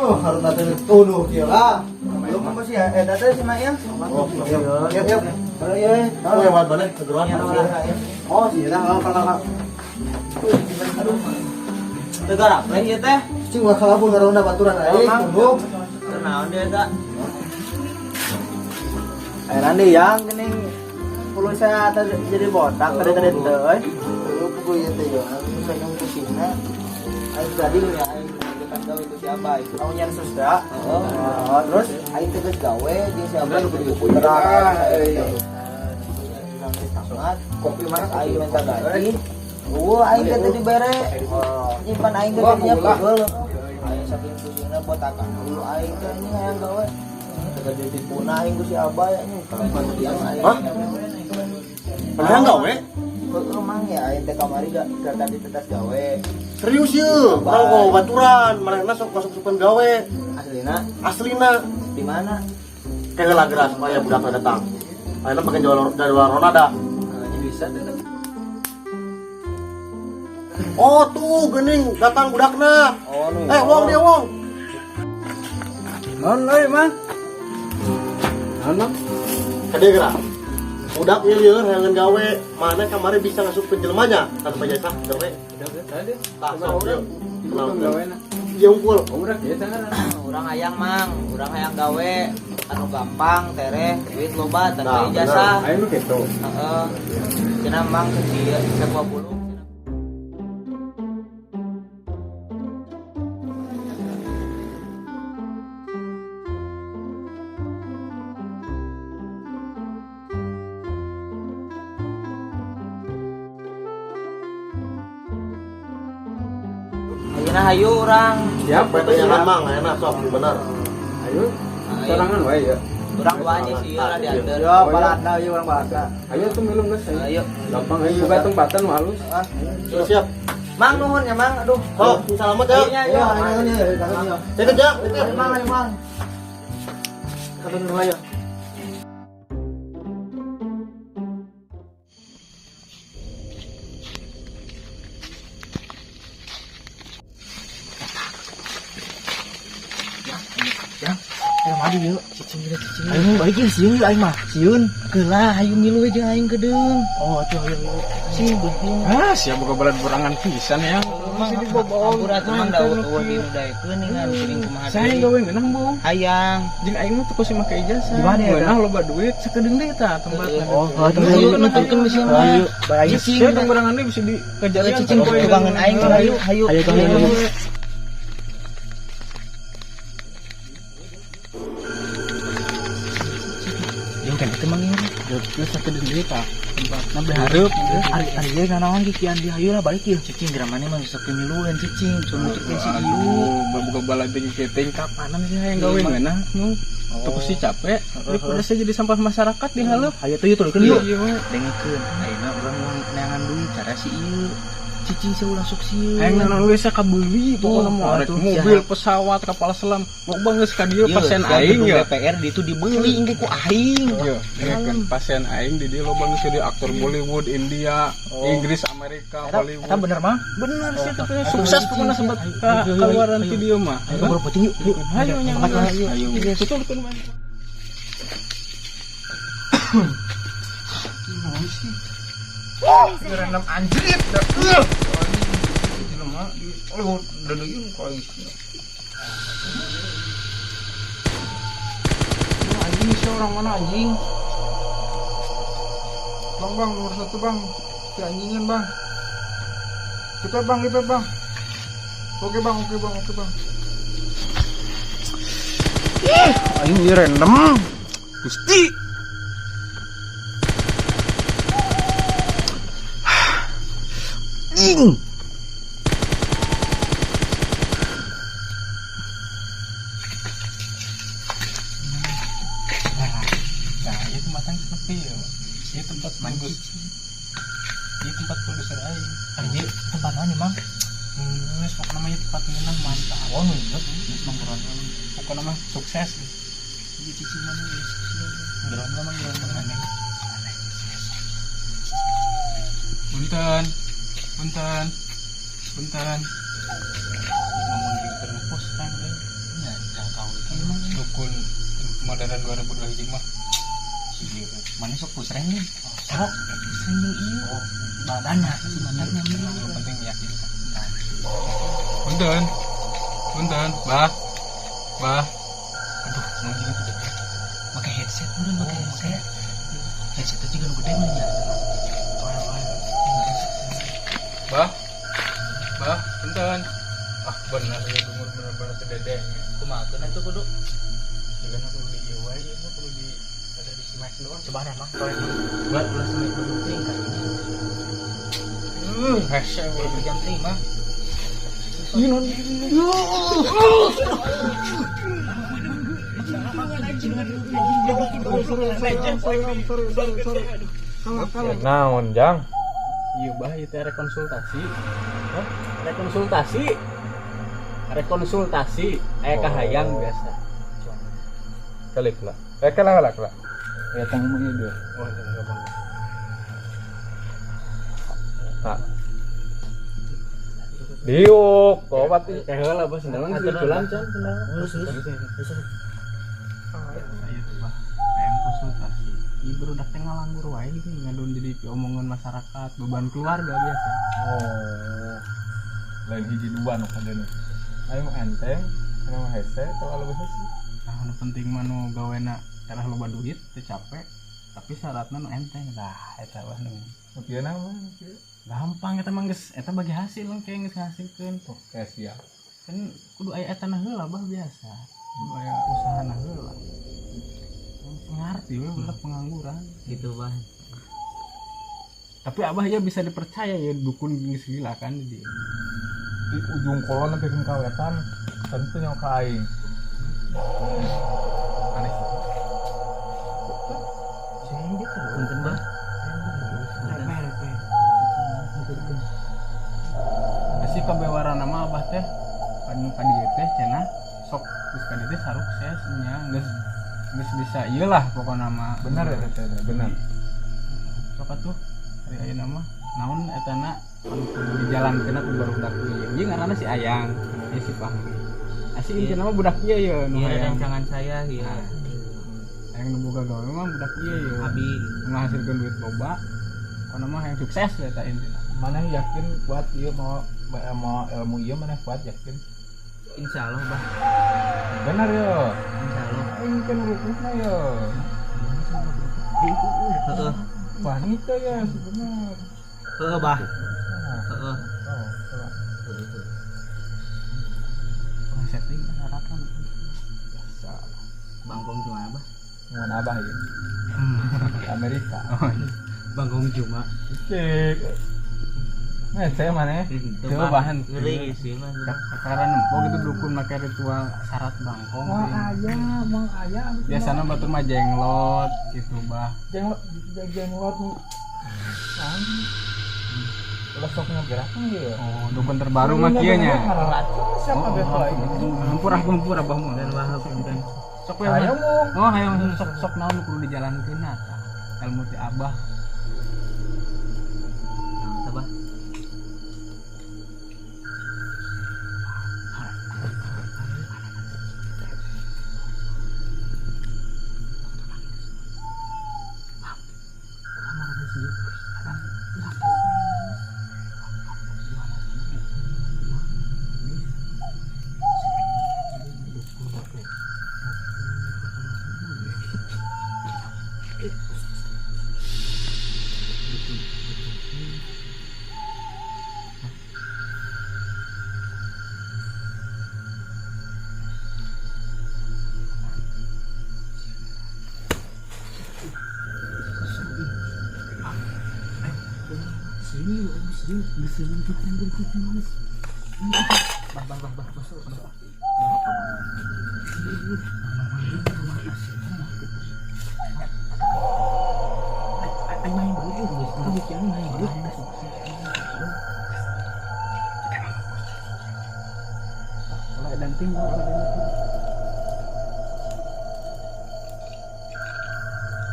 Oh, harus nanti tuduh kieu lah. Belum apa sih ya? Eh, tadi si Mail. Oh, iya. Iya, iya. Oh iya. Oh, yang buat balik kegeruan. Oh, sih lah, kalau kalau. Aduh. Teu garap leh ieu teh. Cing ulah kalabun ngaronda baturan aing. Tunduk. Teu naon dia eta? Eh, Randi yang geuning puluh saya jadi botak tadi tadi teh euy. Lu pukul ieu teh ya. Saya yang pusingna. Aing tadi ya aing depan gawe ku si Abai. Kamu nyan susda. Oh. Oh, terus Aing teh geus gawe jeung si Abai kudu dipukul. Kopi mana Aing minta gaji. Oh, aing teh teu dibere. Nyimpan aing teh jadinya pegel. Aing saking pusingna botakan. Dulu aing teh ini hayang gawe. Teu ditipuna aing ku si Abai anjing. Aing. Hah? Padahal gawe? Heeh, mang ya aing teh kamari gak tadi tetas gawe. Serius ye, kalau kau baturan, manehna sok masuk supen gawe. Aslina Aslina di mana? kayak lah gerak supaya budakna datang. Ayeuna pake jual jual ronada. Ini bisa tuh. Oh tuh geuning datang budakna. Oh, nu. Eh, wong dia wong. Non euy, Mang. Non, Mang. Kade gerak. Budak ieu lieur hayang gawe, mana kamari bisa ngasupkeun jelemanya tanpa jasa gawe. Tah, sok yeuh. Kenalkeun. Ieu unggul. Urang hayang mang, urang hayang gawe anu gampang tereh duit loba tanpa Nah, ijazah. Ayo lu gitu. Heeh. Cenah mang kecil 10. Ayeuna hayu urang. Siap, Pertanyaan mang, ayeuna sok bener. Ayo. Sorangan wae ya. Urang dua aja sih lah diantar. Yo, balatna ieu urang balatna. Ayo tuh minum geus ayo. Ayo. Gampang ayo juga tempatan nu halus. Sudah siap. Mang nuhun ya mang, aduh. Sok, selamat ya. Ayo nya, Ayo, ayo. ayo, ayo, ayo. Titip ya, Ayo, titip. mang, ayo, mang. Kapan dulu ayo. Eh, maju yuk. Cicing kita cicing. Ayo balik yuk, sieun yuk aing mah. Sieun. Kelah hayu ngilu we jeung aing kedeung. Oh, atuh ayo ayo. Sing beuh. Ah, siap boga balad borangan pisan ya. Mang ampura atuh mang da eueuh di nu daekeun ningan kuring kumaha Saya deui. gawe ngeunah bung. Hayang. Jeung aing mah teu kusi make ijazah. Di mana ya, Ngeunah loba duit sakedeung deui tah tempatna. Oh, atuh Ayo ayo. nuturkeun bisi mah. Ayo, balik. Cicing. Sia tong borangan deui bisa dikejar. Cicing tukangan aing hayu hayu. Ayo, Kang, ayo. Jeung kan itu mang ieu. Geus sakedeung deui tah tempatna behareup. Ari ari ieu nanaon kikian di hayu lah balik yeuh. Cicing geura maneh mah sok miluan cicing, sok nuturkeun si ieu. Aduh, boga balad jeung kieu kapanan sih hayang gawe ngeunah nu. Teu kusi capek, daripada saya jadi sampah masyarakat di haleup. Ayo tuh yuk turunkeun yuk. Iya, we. Dengekeun, ayeuna urang moal neangan duit cara si ieu. Cicing sia ulah sok sieun. Hayang naon geus kabeuli pokona mah rek atuh, mobil, siap. pesawat, kapal selam. Loba geus ka dieu Ieu, pasien sia aing gedung ya. DPR di itu dibeli engke ku aing. Iya, kan pasien aing di dieu loba geus jadi aktor Bollywood, India, Inggris, Amerika, Hollywood. Eta bener mang. Bener sih tapi sukses pokona sebat ka keluaran ti dieu mah. Ayo buru penting yuk. Yuk. Ayo nya. Ayo. Ayo. Tutulkeun mah. Random anjrit. Jelema di oh dedeun ku aing. Anjing si orang mana anjing? Bang bang nomor 1 bang. Si anjingin bang. Cepet bang, cepet bang. Oke bang, oke bang, oke bang. Ih, anjing di random. Gusti. Anjing. Nah, itu matang sepi ya. Ieu tempat bagus. Ieu tempat produser aing. Ari ieu tempat naon nih mang? Geus pokona mah ieu tempat ngeunah mantap. Oh, nu ieu. Geus mah pokona mah sukses. Ieu cicing mana ieu cicing. Geron lah mang geron Aneh. Punten. Punten. Punten. Ngomong di keur ngepost kan euy. Nya mah. Dukun modern 2025 mah. Mana sok pusreng nih? Sok pusreng jeung ieu. Badana si manarnya Yang penting meyakinkan. Punten. Punten, Bah. Bah. Aduh, mungkin itu deh. Pakai headset meureun, pakai headset. Headset juga nu gede mah nya. Bah. Bah, punten. Ah, benar ya umur bener-bener teu dede. Kumaha keun atuh kudu? Juga nu kudu di ieu wae, ieu mah kudu di ada di smack doang. Coba dah mah. Buat ulah smack dulu teuing ka ini. Hese we. Jam teuing mah. Naon jang? Iya bah, ieu teh rekonsultasi. Hah? Rekonsultasi. Rekonsultasi aya kahayang biasa. Kalik lah. Kalah kalah kalah. Ya tang mah ieu deh. Oh, jangan gampang. Nah. Diuk, tobat ieu. Teh heula bah sendangan geus diculan can sendangan. Terus terus. Ayo tuh bah, hayang konsultasi. Ieu barudak teh ngalanggur wae gitu ngadon jadi omongan masyarakat, beban keluarga biasa. Oh. Lain hiji dua nu kadeuna. Ayo mah enteng, anu mah hese atau alus hese. Nah, nu penting mah nu gawena terah loba duit, teu capek, tapi syaratna nu enteng. Lah, eta bah nu Nu kieu mah nu kieu. Gampang eta mah geus eta bagi hasil engke geus ngahasilkeun. Oke, siap. Kan kudu aya eta na heula bah biasa. Kudu aya usahana heula. Ngarti we budak pengangguran. Gitu bah. Tapi abah ya bisa dipercaya ya dukun geus gila kan di dieu. Di ujung kolon nepi ka wetan tentu nyawa ka aing. Aneh. Punten bah. Asi kabewarana mah abah teh anu ka dieu teh cenah sok geus ka dieu teh sarukses nya geus geus bisa ieu lah pokona mah. Benar ya teh, benar. Sok atuh ari ayeuna mah naon etana anu kudu dijalankeun ku barudak ieu. Ieu ngaranna si Ayang, ieu si Fahmi. Asi intina mah budak ieu ye nu Iya hayang. rancangan saya ieu. Hayang nu boga gawe mah budak ieu ye. Abi Menghasilkeun duit loba. Pokona mah hayang sukses eta intina. Mana yakin kuat ieu mau mau ilmu ieu mana kuat yakin? insyaallah bah. Benar yo. Insyaallah. Aing kan rukuna yo. Heeh. Wanita ya sebenarnya. Heeh bah. Nah, Heeh. oh, coba. Oh, setting syaratna biasa. Bangkong cuma bah. Dengan abah ya. Di Amerika. Oh, iya. Bangkong cuma. Cik. Nah, saya mana? Coba bahan. Ngeri sih mah. Karena nempo gitu dukun make ritual syarat bangkong. Mau ayam, mau ayam. Biasanya batur mah jenglot gitu bah. Jenglot, jenglot. Ulah sok ngegerakan gitu. Oh, dukun terbaru mah kieu nya. Siapa Oh, besok aing? hampur hampur abah mah. Dan wahab punten. Sok we. Hayang mung. Oh, hayang sok sok naon kudu dijalankeun tah. Ilmu ti abah. Naon teh bah?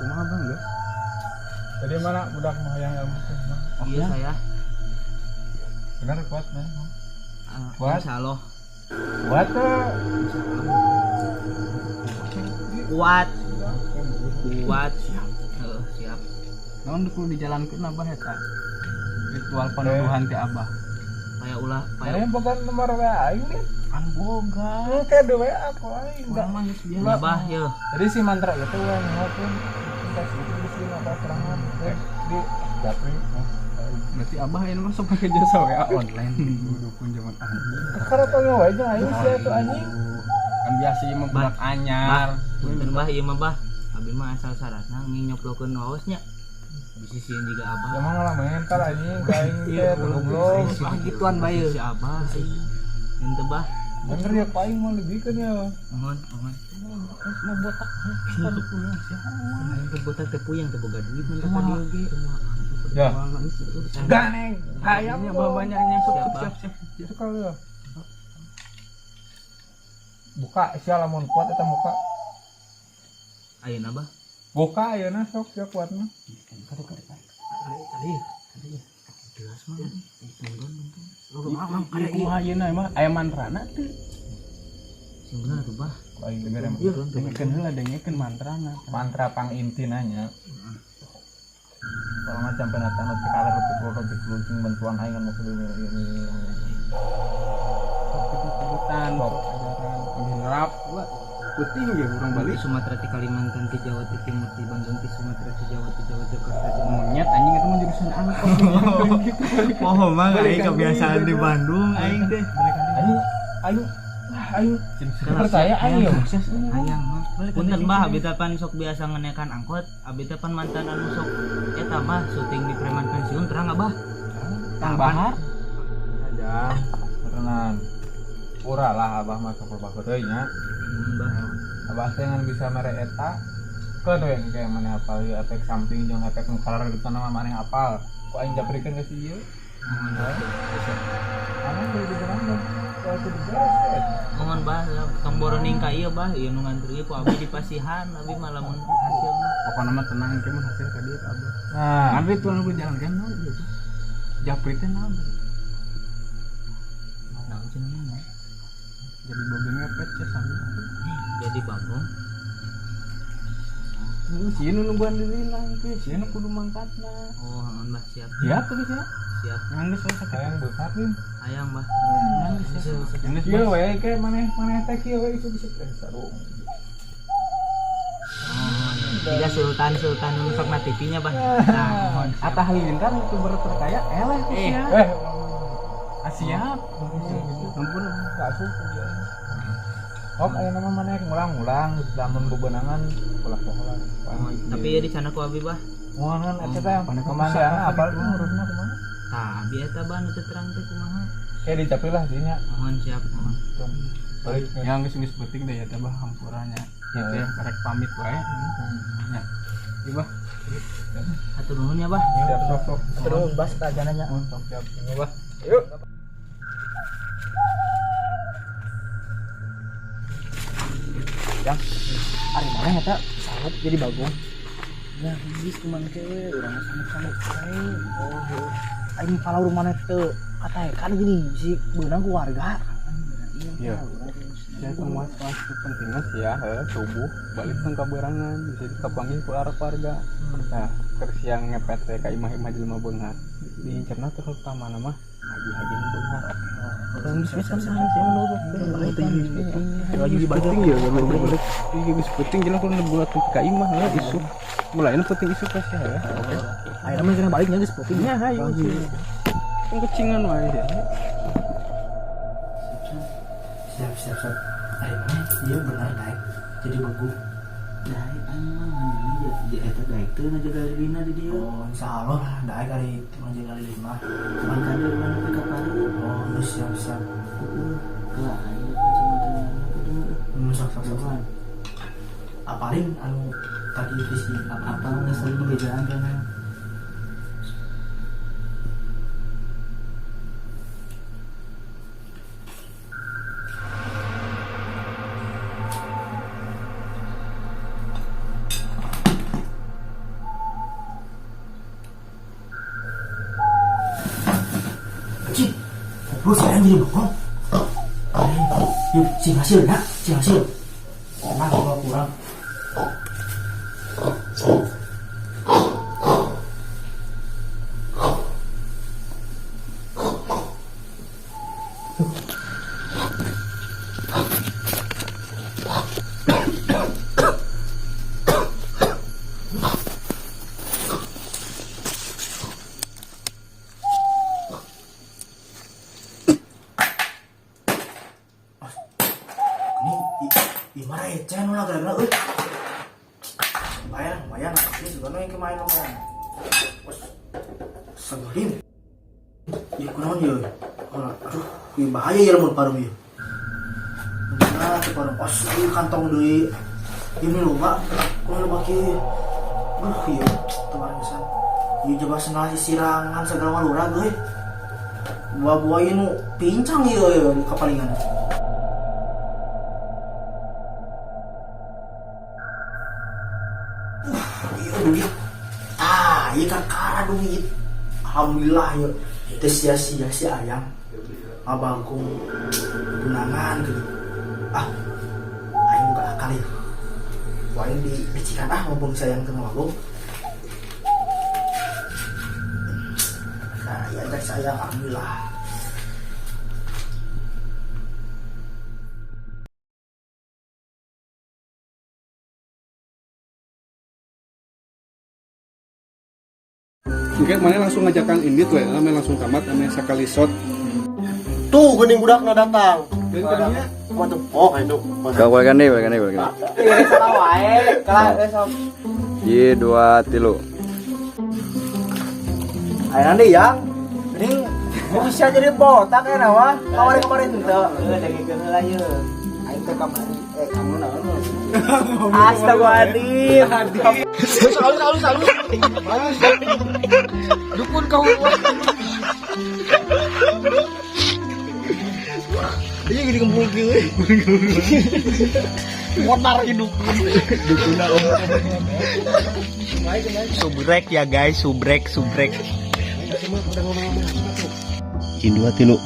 Kumaha bang geus? Tadi mana budak mau hayang ilmu teh? Iya saya. Benar kuat mah. Kuat. Insyaallah. Kuat teu? Kuat. Kuat. Heeh, siap. Naon kudu dijalankeun Abah eta? Ritual penuduhan ti Abah. Paya ulah, paya. Mana boga nomor WA aing nih? Kan boga. Oke, di WA aku aing. Urang mah geus biasa. Abah ye. Jadi si mantra itu we ngelakuin tes itu di sini apa serangan di japri. Berarti Abah ini mah sok pakai jasa WA online. Dukun zaman anjing. Karena pengen wae jeung aing sia tuh anjing. Kan biasa ieu mah budak anyar. Punten bah ieu mah bah. Abi mah asal syaratna nyoplokeun waos nya. Bisi sieun jiga Abah. Emang lah mental anjing ka aing teh goblok. Ah gituan bae si Abah. Henteu bah. Bener ya paling mau lebihkeun ya. Mohon, mohon. Mau botak. Aing teh botak teh puyeng teh boga duit mun ka dieu ge. Ya. Ganeng, hayang Hayangnya bah banyak anjing sok Siap, siap siap. Itu kalau ya. Buka sia lamun kuat eta muka. Ayeuna bah. Buka ayeuna sok sia kuat mah. Kali. Jelas mah. Mundur mundur. Ieu kumaha ayeuna mah aya mantrana teu? Sing bener tuh bah. Aing denger emang. Dengekeun heula dengekeun mantrana. Mantra pangintina nya. Kalau macam penatan ti kaler ti keluar ti keluncing bantuan aing anu kudu ini. Sok itu sok ajaran nerap putih ge urang Bali balik Sumatera ti Kalimantan ti Jawa ti Timur ti Bandung ti Sumatera ti Jawa ti Jawa Jakarta ti monyet anjing itu mah jurusan angkot. Oh mah aing kebiasaan di Bandung aing teh. Aing aing aing percaya aing yo. Hayang mah. Punten bah abi teh pan sok biasa ngenekan angkot, abi teh pan mantan anu sok eta mah syuting di preman pensiun terang abah. Kang Bahar Aja berenang. Ura lah abah mah sok loba deui nya. Bah. Abah teh ngan bisa mere eta keun we kayak maneh apal ieu efek samping jeung efek nu kalar gitu mah maneh apal. Ku aing japrikeun ka si ieu. Aneh deui diberang kalau itu beres. Mohon bah, tong boroning ka ieu bah, ieu nu ngantri ku abi di pasihan, abi mah lamun hasilna. Pokokna mah tenang engke mah hasil ka dieu ka abah. Nah, Ngan ritual nu jalankeun naon ieu teh? Japri teh naon? Naon cenah mah? Jadi babi ngepet sia sami. Jadi bagong. Sieun nu nungguan dirina engke, sieun nu kudu mangkatna. Oh, mohon bah siap. Siap tuh sia. Siap. Ngan geus we sakit. hayang beunghar nih. Hayang bah. Ngan geus sia. Ngan geus Kieu we ke maneh maneh teh kieu we itu bisa teh sarung. Tiga sultan sultan nu sok na TV nya bah. Nah, mohon siap. Atta Halilintar youtuber terkaya eleh ku sia. Eh, Ah siap. Ampun. Gak asup dia. Om aya nama maneh ngulang-ngulang lamun bebenangan ulah poho. Tapi ya di sana ku abi bah. Moal kan eta teh kemana apal urusna kumaha? Tah, abi eta bah nu teu terang teh kumaha. Kayak dicapil lah dinya. Mohon siap, mohon. Balik. Yang geus geus penting deh ya teh bah hampuranya. Ya teh karek pamit wae. Nya. Ieu bah. Hatur nuhun ya bah. Siap sok sok. Terus bah setajananya. Sok siap. Ini bah. Yuk. Yang ari maneh eta sanggup jadi bagong. Nah, geus kumaha we urang mah sanggup-sanggup wae. Oh, heuh. Aing palaur maneh teu kataekan gini bisi beunang ku warga. Iya. Ya tong was-was itu pentingnya sih ya, heuh, subuh balik tong kaberangan bisa dikapanggih ku arep warga. Nah, keur siang ngepet teh ka imah-imah jelema beunghar. Diincerna terutama mah haji-haji nu beunghar. Oke. Geus geus kan sih menurut. Lagi di Penting ya, balik. Iya geus penting jelas kudu buat ka imah heuh isuk. Mulai penting isuk pasti ya. Oke. Ayeuna mah kena baliknya geus penting. Nya hayu sih. Tong kecingan wae ya. Siap siap siap. Ari maneh ieu bener daek jadi bagong. Daek aing mah nanya ya eta daek teu ngajaga lilina di dieu. Oh, insyaallah lah daek ari ngajaga lilin mah. Cuman kade urang nepi ka pari. Oh, geus siap siap. Heeh. Kelah aing kacamata kudu. Sok sok sok. Apalin anu tadi visi Apa geus tadi bejaan kana. Cik, goblok saya jadi bokong. Yuk, sing hasil ya, sing hasil. Tenang, kalau kurang. Ini i mana receh nu lah gara-gara euy. Lumayan, lumayan ini juga nu yang kemarin lumayan. Segelim. Ieu kunaon ieu? Aduh, ieu bahaya ya lamun parum ieu. Nah, teu parum. Os, ieu kantong deui. Ieu mah loba, kunaon loba kieu. Duh, ieu teu pisan. Ieu coba senal sisirangan segala malurag euy. Buah-buah ieu nu pincang ieu ieu kapalingan. Iya duit. Ah, iya kakara duit. Alhamdulillah ya. Teu sia-sia si ayam. Ngabangkung tunangan gitu. Ah, aing buka akal ya. Wah, aing di bicikan ah mumpung si ayang teu ngabangkung. Nah, ya cek saya alhamdulillah. Mungkin mana langsung ngajakan indit we, namanya langsung tamat, namanya sakali shot. Tuh geuning budakna datang. Dan tadinya Waduh, oh itu. Kau balikan deh, balikan deh, balikan deh. Salah wae, kalah sok. Ji dua tilu. Ayo nanti yang ini bisa jadi botak ya nawa kemarin-kemarin tuh. Heuh, dagingkeun heula ieu. Aing teh kamari kamu naon? Astagfirullahaladzim. Halus halus halus. Dukun kau. Iya gini kempul kieu. Monar hidup. Subrek ya guys, subrek, subrek. Dua tilu.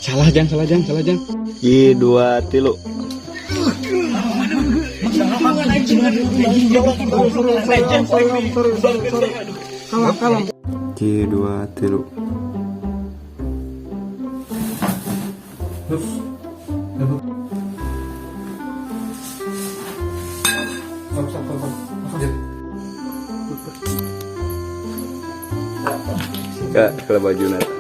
salah jang, salah jang, salah jang. Ji dua tilu. Ji dua tilu. Stop, stop, stop, stop. Langsung. Kak, kalau baju nata.